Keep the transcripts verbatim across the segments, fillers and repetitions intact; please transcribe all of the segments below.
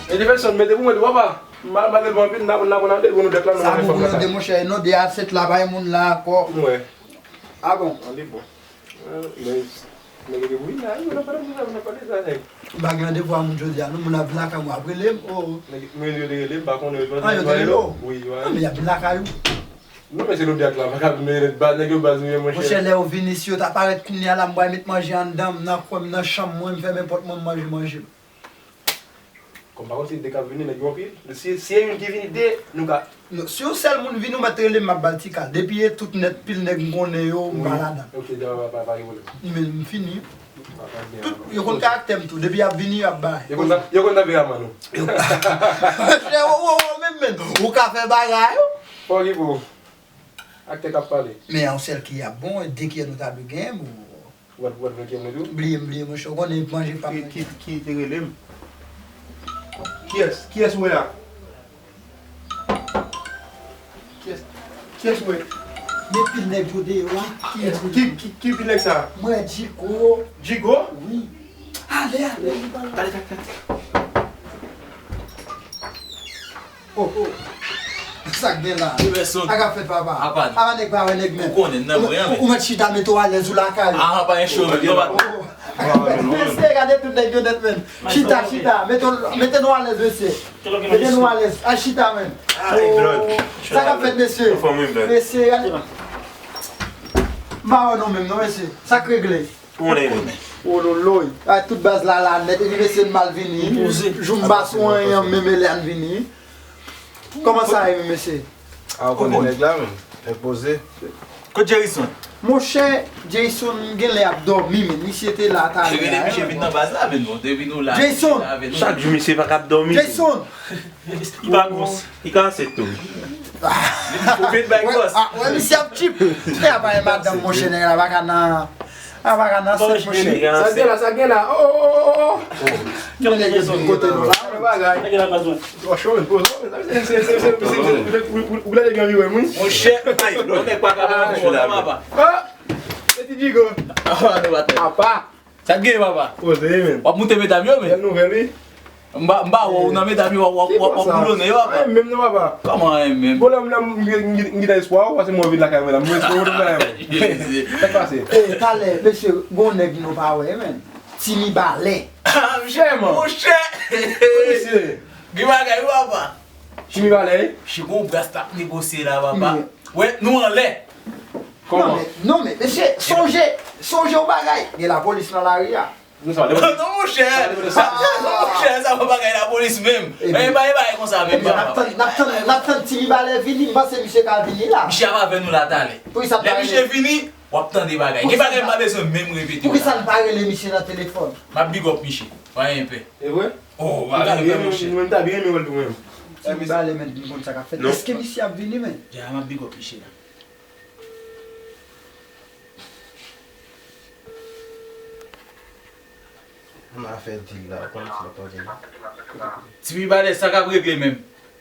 E Jefferson, mete pou mwen tou, papa. M mal, mal leve anpil, n ap, n ap, n ap leve, nou dèk la, nou Sa manje bon fòm pou nou lakay. De, monchè, e non, de a sèt la, pa gen moun la ankò. Mwen. Ah bon? An li bon. Ah, men, nèg yo gen bouyi la, wi, n ap pale de sa, n ap pale de sa, nèg. M pa gen randevou a moun jodi a, non, moun ap vin lakay mwen, ap rele m, oh. Nèg, mwen, yo te rele m, pa konnen, yo te Ah, yo te rele w? Wi, yo. Ah, men y ap vin lakay ou. Non, men se nou dèk la, pa ka vin rele baz, nèg yo baz mwen, monchè. Monchè, lè yo vini, si yo ta parèt kounye a la, m pral met manje anndan m, nan kwen m, nan chanm mwen, m fèmen pòt mwen, m manje manje m. Kòm pa konn si de k ap vini, nèg yo anpil. Si, si e youn ki vini, de, nou ka Non, si yon sèl moun vini, ou mèt rele m, m ap ba l ti kal. Depi e tout nèt, pil nèg m konnen yo, m pa Wi. Ladan. Ok, pa, pa, pa, pa gen pwoblèm. Men m fini. Pa, pa gen Tout, yo konn karaktè m tou. Depi y ap vini, y ap bay. Yo konn, yo konn tanpe raman nou. Yo, wo, wo, wo, menm, menm. Ou ka fè bagay, wi. Fò ki pou. Aktè k ap pale. Men yon sèl ki ap bon, de ki nou ta dwe gen, bon. Ou wè, ou wè vle ke mwen tou? Bliye m, bliye m, monchè. Ou konnen manje pa Ki, manje. Ki, ki te rele m? Kiyès? Kiyès ou wè a? Kiyès? Kiyès ou wè? Men pil nèg yo deyò a. Kiyès ou Ki, ki, ki pil nèg sa? Mwen, Djigo. Djigo? Wi. Ale, ale. Ale, ale, ale. Oh, oh. Sa k gen la? Jefferson. Sa k ap fèt, papa? Apa nou? Apa nèg pa wè nèg menm? Ou konnen, nan mwen, men. Ou mèt chita, mete w alèz ou lakay ou. Ah, pa gen cho, men. Oh, oh. Mesye, gade tout nèg yo nèt, men. Chita, chita. Mete, mete nou alèz, mesye. Mete nou alèz. A chita, men. Ay, Blòd. Sa k ap fèt, mesye? Anfòm, wi, Blòd. Mesye, gade. M pa wè nou menm, non, mesye. Sa k regle? Konnen. Wololoy. A, tout baz la la nèt. Epi mesye n mal vini. Jou m pa sou anyen, menm Eliane vini. Kòman sa ye, mesye? A, ou konnen nèg la, menm. Nèg poze. Kot Jerison? Monchè, Jerison genlè ap dòmi, men misye te la talè. Epi depi misye vin nan baz la, men nou te vin nou la. Jerison! Chak jou misye pa ka ap dòmi. Jerison! Li pa gwo. Li ka ansent tou. Ou vin bay gòs. Ah, wè, misye ap chip. Nèg la pa gen madanm, monchè, nèg la pa ka nan, a pa ka nan ansent, monchè. Sa gen la, sa gen la. Oh, oh, oh, oh, oh. Nèg yo sot kote nou la. Bagay. Nèg la pa zwen. Ou cho, men, poze, men. Se, se, se, se, se, se, ou, ou, ou lè gen anvi wè m, wi. Monchè, ay, non, nèg pa ka pran konpòtman, papa. Ah! Se ti Djigo. Ah, nou pa tèt. Apa. Sa k gen, papa? Poze, men. W ap moute medam yo, men. Bèl nouvèl, wi. M pa, m pa wè w nan medam yo, w ap, w ap, w ap, w ap boulone yo, papa. Ki konsa? Ay, menm non, papa. Kòman, ay, menm? Bon, lè m, lè m, m, m, m gen espwa, w, paske mwen vin lakay mwen la. M gen espwa, w, w, w. Sa k pase? E, talè, mesye, gon nèg nou pa wè, men. Timi Balè. Ah, monchè, man. Monchè. Wi, mesye. Gen bagay, wi, papa. Timi Balè, wi. Chico Bras t ap negosye la, papa. Men. Wè, nou anlè. Kòman? Non, men, non, men, mesye, sonje, sonje yon bagay. Gen lapolis nan lari a. Non, monchè. Sa, sa, monchè, sa pa bagay lapolis menm. Ebyen. Men, pa, e bagay konsa menm, papa. Ebyen, n ap tann, n ap tann, n ap tann Timi Balè vini. M panse misye ka vini la. Misye ap avè nou la talè. Pou sa. Lè misye vini, w ap tande bagay. Gen bagay m pa bezwen menm repete w la. Poukisa n pa rele misye nan telefòn? M ap big up misye. Pa gen pè. E vre? Oh, pa gen pè, monchè. Mwen, m ta byen renmen wè l tou, menm. Timi Balè, men, m konn sa k ap fèt. Èske misye ap vini, men? Ya, m ap big up misye la. M a fè dil la, kòm si l ap tande. Timi Balè, sa k ap regle menm?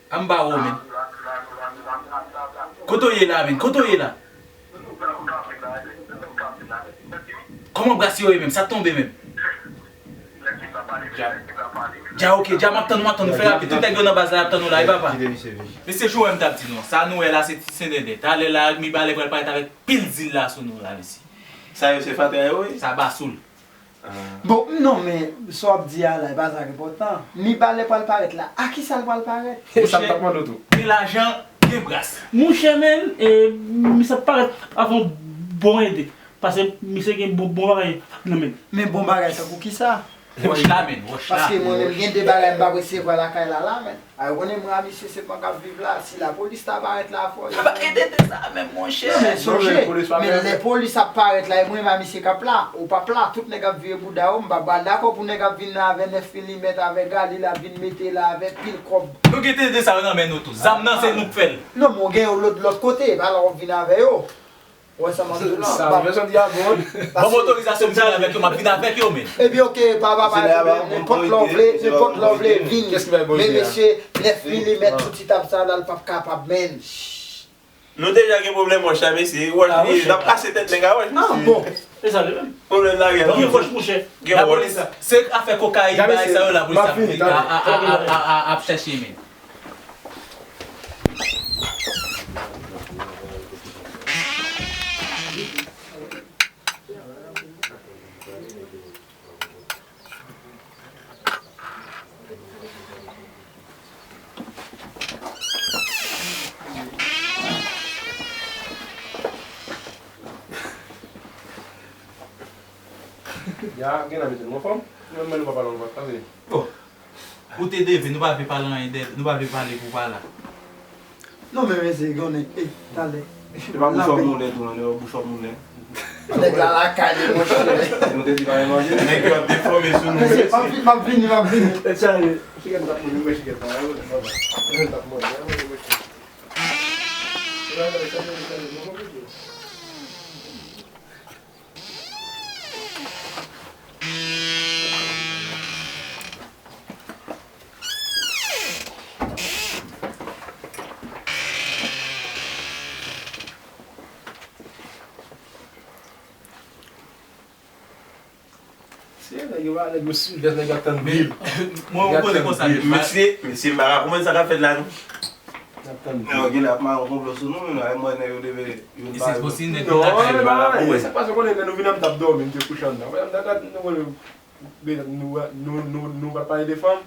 A m pa wè w, men. Kote w ye la, men? Kote w ye la? Kòman Bras yo ye menm? Sa tonbe menm? Dja, ok, dja m ap tann ou, m ap tann ou. Fè rapid, tout nèg yo nan baz la, y ap tann ou la, wi, papa. Mesye, jou wè m t ap di nou. Sa nou wè la, se ti sendenden. Talè la, Timi Balè pral parèt avèk pil dil la sou nou la, mesye. Sa yo se fatra yo, wi. Sa basoul. Ah. Bon, non, men sa w ap di a la, e pa sa k enpòtan. Timi Balè pral parèt la. A kisa l pral parèt? E sa m t ap mande w tou. Gen lajan, gen bras. Monchè, men, e, misye ap parèt avè yon bon ide. Paske misye gen bon, bon bagay nan men l. Men bon bagay tankou kisa? Wòch la, men, wòch la. Paske mwen menm gen de bagay m p ap resevwa lakay la, la, men. A, ou konnen mwen a misye se mwen k ap viv la. Si lapolis ta parèt la, fò yo. Aba, e tete sa menm, monchè. Non, men sonje, men lè polis ap parèt la, e mwen menm a misye k ap la. Ou p ap la, tout nèg ap vire bouda yo, m pa pral dakò pou nèg ap vin la avè nèf milimèt, avè gali, l ap vin mete la avè pil kòb. Nou gen tete sa yo nan men nou tou. Zam nan, se nou k fè l. Non, men w gen yo lòt, lòt kote, pa la w ap vin avè yo. Wè sa m ap di w la. Sa m bezwen di a bon. Ban m otorizasyon m vin avèk yo, m ap vin avèk yo, men. Ebyen, ok, pa, pa, pa gen pwoblèm. Nenpòt lè w vle, nenpòt lè w vle, vin. Men mesye, nèf milimèt sou ti tab sa la, l p ap kapab, men. Nou deja gen pwoblèm wòch la, mesye. Wòch, ah, li, mesye, n ap kase tèt nèg a wòch, ah, mesye. Bon. E sa li menm. Pwoblèm la gen. Gen wòch, monchè. Gen wòch. Se afè kokayin, bagay sa yo, lapolis ap, ap, ap, ap, ap chèche, men. Ya, gen nan mete nou anfòm? Nou menm nou pa pale ankò, sa se. Bon. Ou te deve, nou pa vle pale anyen de, nou pa vle pale pou pale. Non, men mesye, konnen, e, talè. Se pa bouch wòp nou lè tou, non, se pa bouch wòp nou lè. Nèg la lakay li, monchè. Nou te di pa manje. Nèg yo ap defòme sou nou. Mesye, m ap vini, m ap vini, m ap vini. Tèt chaje. Chikèt m t ap manje, mwen chikèt pa, mwen t ap manje, mwen chikèt. Se nèg yo pa nèg yo silvès, nèg yo ap tann bil. Mwen, mwen poze konsa, mesye, mesye, m pa ka konprann sa k ap fèt la, non. N ap tann bil. Yo gen la ap mare yon konplo sou nou, men mwen, nèg yo deve, yo pa. E se posib nèg yo lakay yo. Non, non, non, sa k pase, konnen lè nou vin an, m t ap dòmi, m te kouche anndan. Mwen, m t ap gade, nou konnen, nou, nou, nou, nou pa pale de fanm.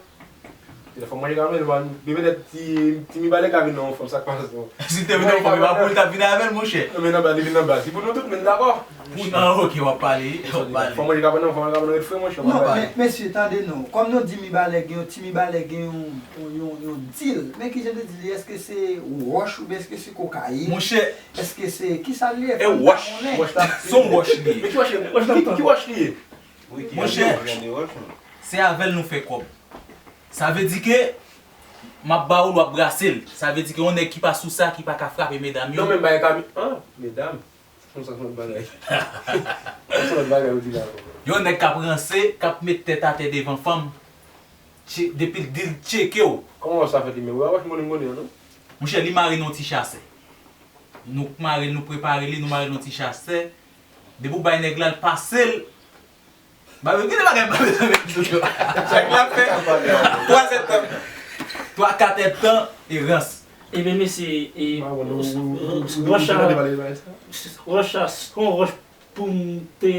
Lè fanm manje ka vin, men petèt ti, ti mibalè ka vin nan yon fanm, sa k pase non. Si te vin nan yon fanm, e pa pou li t ap vin avè l, monchè. Non, men nan baz, li vin nan baz. Li pou nou tout, men n dakò. Pou, ah, ok, w ap pale, w ap pale. Fanm manje ka vin nan, fanm manje ka vin nan, ret fre, monchè, w ap pale. Men, mesye, tande non. Kòm nou di mibalè gen yon, ti mibalè gen yon, yon, yon, yon dil. Men kijan de dil li? Èske se wòch oubyen èske se kokayin? Monchè. Èske se, kisa l ye? E wòch. Wòch la. Se yon wòch li ye. Men ki wòch, wòch la, ki, ki wòch li ye? Monchè, se avè l nou fè kòb. Sa vle di ke m ap ba ou l, w ap brase l. Sa vle di ke yon nèg ki pa sou sa, ki pa ka frape medam yo. Non, men bagay ka, ah, medam. Se yon sòt bagay. Se yon sòt bagay ou di la. Yon nèg k ap ranse, k ap met tèt atè devan fanm. Tche-, depi l di l tcheke w. Kòman wòch sa fèt li menm? Ou wè wòch moun m konnen an, non? Monchè, li mare nan yon ti chasè. Nou mare l, nou prepare li, nou mare l nan yon ti chasè. Depi w bay nèg la, l pase l. Ba yo, gen de bagay m pa bezwen met sou yo. Nèg la fè twa zèdtan, twa, kat èdtan e rans. Ebyen, mesye, e, wòch a, wòch a, se yon wòch pou m te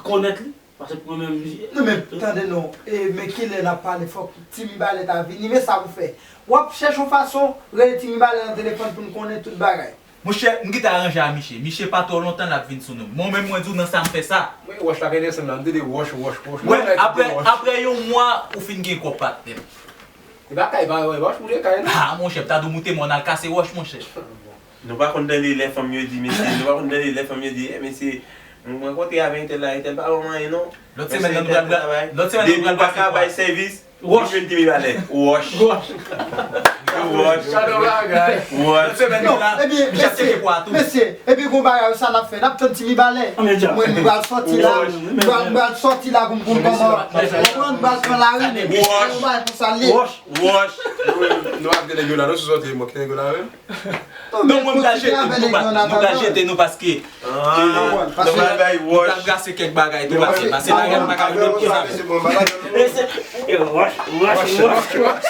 konnèt li. Paske pou mwen menm, non, men tande non, e, men kilè n ap pale, fòk ti mibalè ta vini, men sa pou fè. W ap chèche yon fason, rele ti mibalè nan telefòn pou n konnen tout bagay. Monchè, m gentan aranje a Miche. Miche pa twò lontan l ap vin sou nou. Mwen menm, mwen di w nan sa m fè sa. Wi, wòch la gen desann la, m te di wòch, wòch, wòch. Wè, apre, apre yon mwa, ou fin gen kòb, patnè m. E pa kay, pa wè wòch, moute kay, non? Ah, monchè, m ta di w moute mòn al kase wòch, monchè. Nou pa konn tande lè fanm yo di, mesye, nou pa konn tande lè fanm yo di, eh, mesye, mwen rankontre avèk entèl la, entèl pa ban m anyen, non. Lòt semèn nan nou pral, lòt semèn nan nou pral pase kwa? Depi w pa ka bay sèvis, Wòch. Ou jwenn ti mibalè. Wòch. Wòch. Wòch. Lòt semèn nan la, ebyen, m ap tcheke pwa tou. Mesye, epi gon bagay, sa n ap fè, n ap tann ti mibalè. Mwen, m pral sòti la, m pral, m pral sòti la pou m konn kòman. Mwen, m pral pran lari, men yon bagay konsa l ye. Wòch. Wòch. Nou ap gen nèg yo la, nou sou sòti, mwen ki nèg yo la, wi. Non, mwen, m pral jete nou, nou pral jete nou paske, ah, nou pral bay wòch. Nou pral brase kèk bagay tou, paske, paske bagay pa ka vin konsa. E se, e wòch, wòch, wòch, wòch.